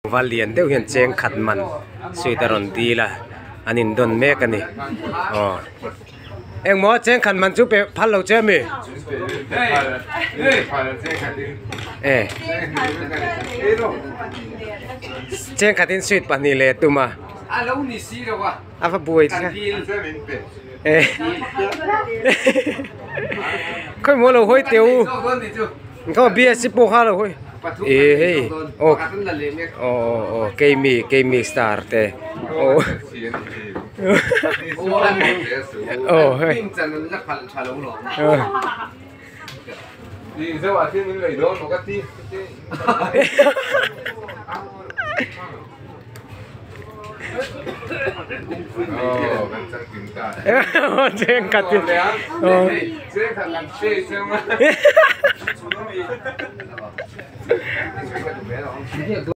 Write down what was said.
Val lian deuh hian cheng khat man sweet a rawn dil a an in dawn mek a ni aw engmaw cheng khat man chu pe phal lo che ami e cheng khat in sweet pahnih leh tum a a va buai thlak e khawimaw lo hawi teh u khaw bsc pawh kha lo hawi. Ih hei aw aw aw keimi keimi star te aw aw hei aw.